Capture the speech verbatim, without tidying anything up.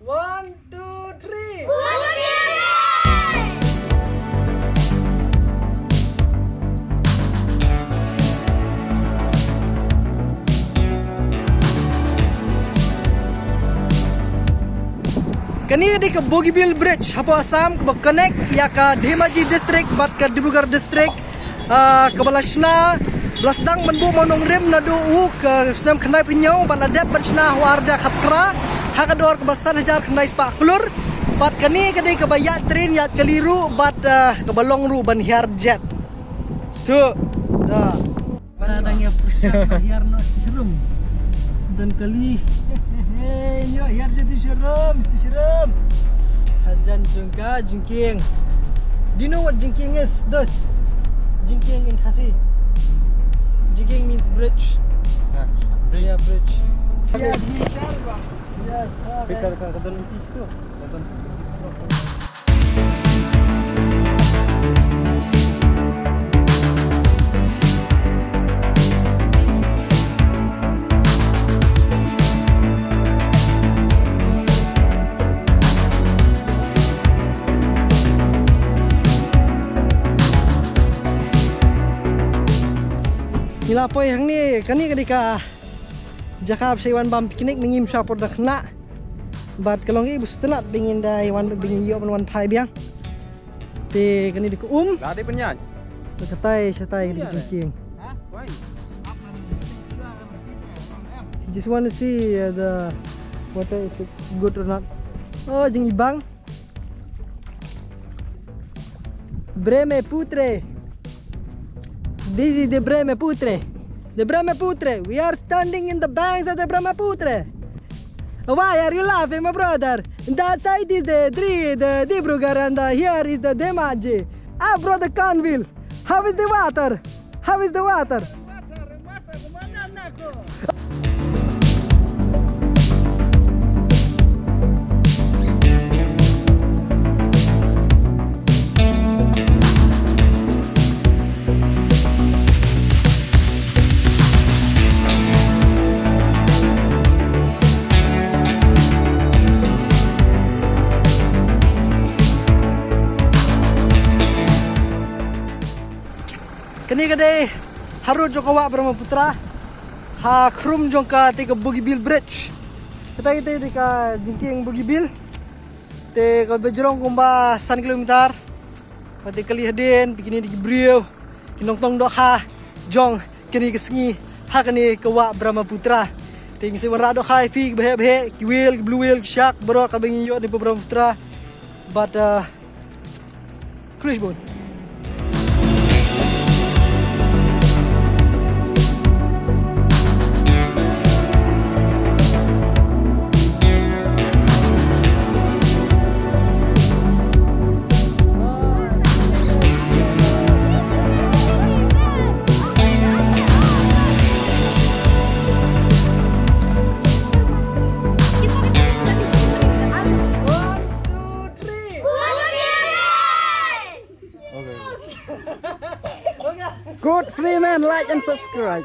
One, two, three. Kane ka dei ka Bogibeel Bridge hapoh Assam, kaba connect ïa ka Dhemaji District bad ka Dibrugarh District. Ah, kaba la shna, ba la sdang ban buh mawnongrim naduh u ka snem khyndai phew hynñiew, bad la dep ban shna ha u ar hajar khatphra, ha ka dor kaba san hajar khyndai spah klur. Bad kane ka dei kaba ïaid train, ïaid kali ruh, bad, ah, kaba long ruh ban hiar jet. Stu. Da. Ka dang ïa pyrshang ba hiar noh sha rum. Don kali. Hey, nyo hiar sha tu sha rum, tu sha rum. Hajan jong ka jingkieng. Do you know what jingkieng is? Dos. Jingkieng in Khasi. Jingkieng means bridge. Yeah, bridge. Yeah, bridge. Yes, okay. Ka, ka, ka don lynti situ. Ka don. Ngi la poi hangne, kane ka dei ka jaka ba shai wan bam picnic, mynta ngim shah por da khynnah. Bad ka long kaei ba sngewtynnat ba ngin da ïa wan, ba ngin ïoh ban wan phai biang. Te kane dei ka um. La dei pynïaid. Te katai shatai ka dei ka jingkieng. Wai. Just want to see, uh, the water, if it's good or not. Oh, jingibang. Brahmaputra. This is the Brahmaputra. The Brahmaputra. We are standing in the banks of the Brahmaputra. Why are you laughing, my brother? That side is the Dri, the Dibrugarh, and the, here is the Dhemaji. Ah, brother Conville, how is the water? How is the water? Kane ka dei harud jong ka wah Brahmaputra, ha khrum jong ka te ka Bogibeel Bridge. Kata ite dei ka jingkieng Bogibeel. Te kaba jrong kumba san kilometer. Bad te kali hadien, phi kine dei ki briew, ki nongtong dohkha jong kane ka sngi ha kane ka wah Brahmaputra. Te ngin sa wanrah dohkha ïa phi ki baheh baheh, ki whale, ki blue whale, ki shark, baroh kaba ngi ïoh na Brahmaputra. Bad, uh, khublei shibun. Good free man, like and subscribe.